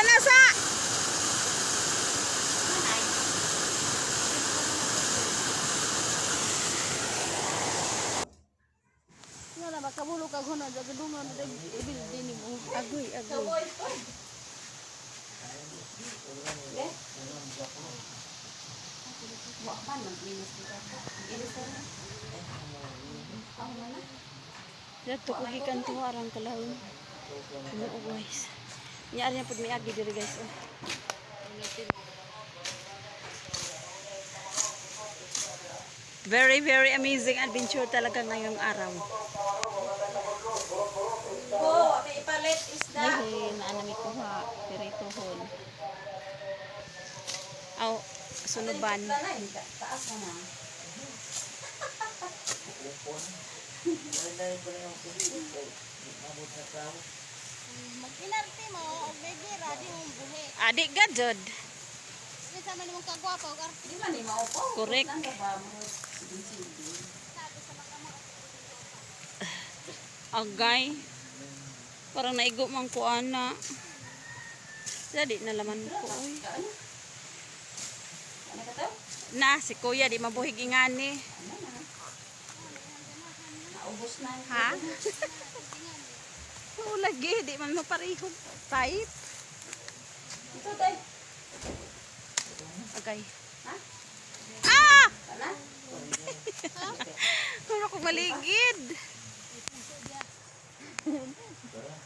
na sa. Nga na makabulo ka hunod ag dungan na ibil din mo. Agoy, agoy. Dato ko gikan to arang kalawon. Ginoo, guys. Nya ari na pud miagi diri, guys. Oh. Very, very amazing adventure talaga ngayong araw. Oh, may ipalit isda. Ay, naanami kuha pirituhon. Aw, sunuban. Tanay, taas na na. Mag-inarte mo og begira di mo buhi. Adi gadjod. Kinsa man imong kagwapo og arte. Di man ni maupo. Correct. Nang ba mo sige. Agay. Parang naigo man ko ana. Dali na laman ko oy. Ano? Ano ka to? Na si kuya di mabuhig ingani. Ano na? Naubos na. Ha? Oo, lagi di man maparehog type. Ito tay. Agay. Ha? Ah! Kana? Wala ko maligid.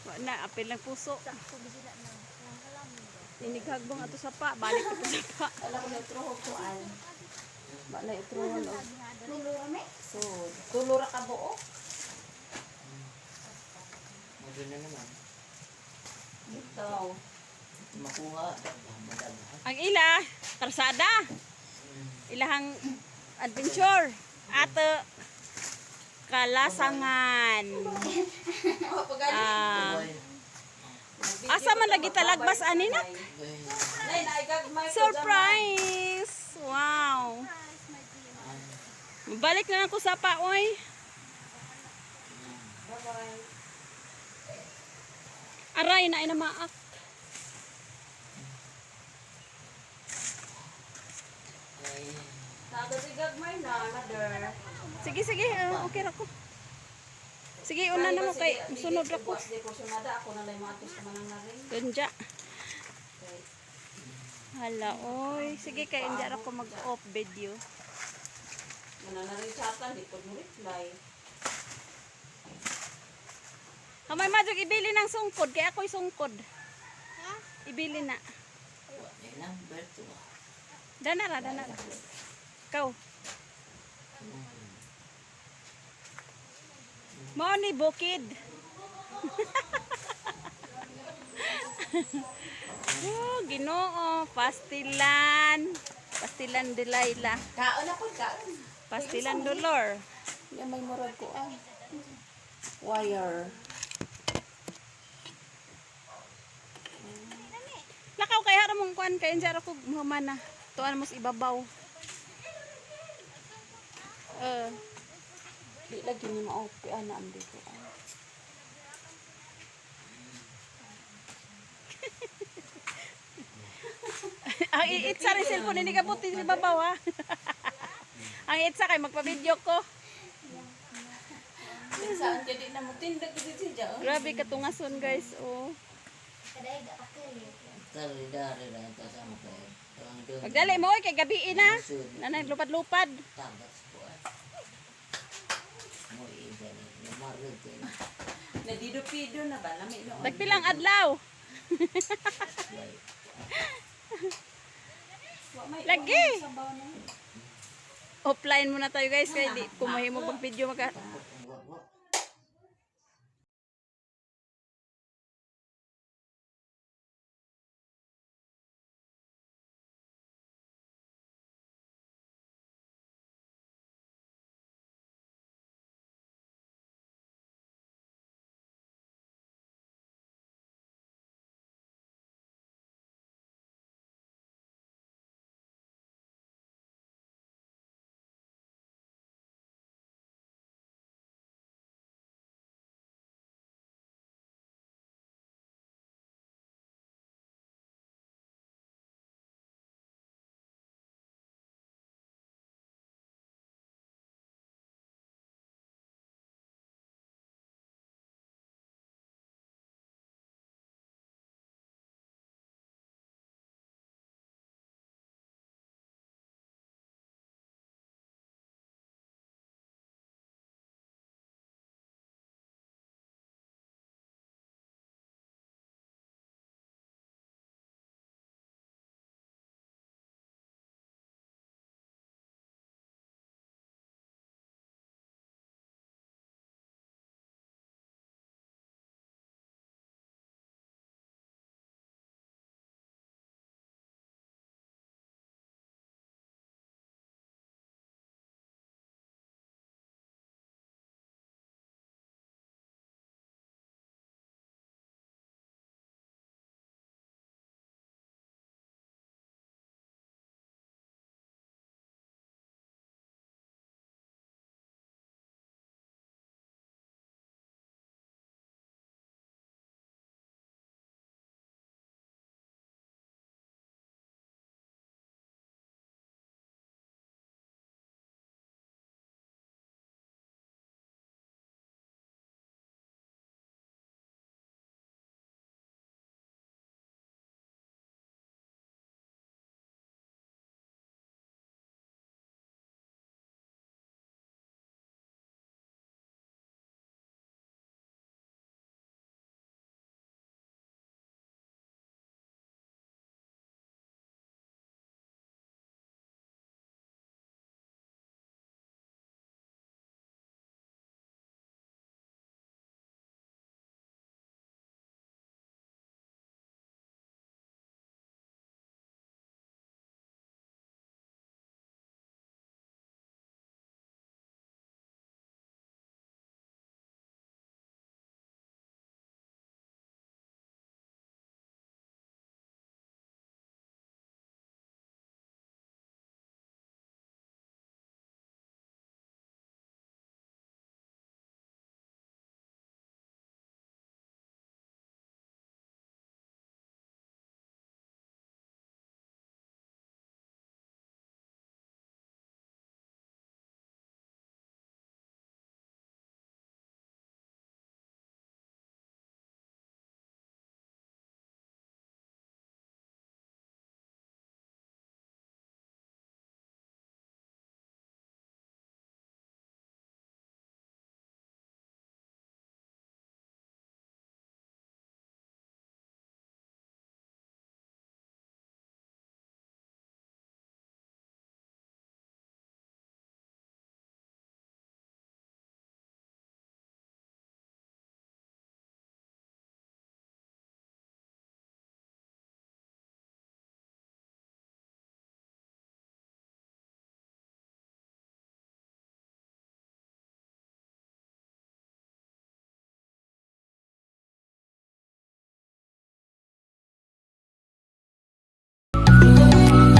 Wa na, apil lang puso. Inighagbong ato sa pa, balik ko sa pa. Wala ko na itro kuan. Ba na itro no. Tulo ra me. So, tulo ra ka buo. Maganda naman. Ito. Makuha. Madaghan. Ang ila, karsada. Ilahang adventure. Ato, kalasangan. Ah, asa man lagi talagbas ani nak? Nay, naigagmay ko. Surprise! Wow. Balik na lang ko sa pa, oy. Bye-bye. Aray na ina maak. Nagasigagmay na, mother. Sige, sige, okay ra ko. Sige, una na mo kay sunod ra ko. Bukas di ko sunada, ako na lang mga atos manang na rin. Ganja. Hala, oy. Sige kay hindi ra ko mag-off video. Manang na rin chatan, di ko mo reply. Hamay majog ibili ng sungkod kay ako'y sungkod. Ha? Ibili na. Wala number to. Dana ra, dana ra. Ikaw. Mao ni bukid. Oh, Ginoo, pastilan. Pastilan Delilah. Kaon ako, kaon. Pastilan Dolor. Yan may murag ko ah. Wire. Lakaw kay haram mong kuan kay injara ko humana. Tuan mo sa ibabaw. Eh, Di lagi ni maopi ana ang dito. Ah. Ang iitsa rin cellphone hindi ka buti sa ibabaw ha. Ang itsa kay magpa-video ko. Saan ka di na mo tindag kasi siya. Oh. Grabe katungason, guys. Oh. Tari dari na ito sa mga kayo. Ang doon. Pagdali mo oy kay gabi na. Nanay lupad-lupad. Tagat po ay. Mo iba ni. Lumarod din. Nadido-pido na ba? Lami noon. Tagpilang adlaw. Way. Wa may Lagi. wa may sabaw na. Offline muna tayo, guys, kay di ko mahimo mag video maka Wa wa.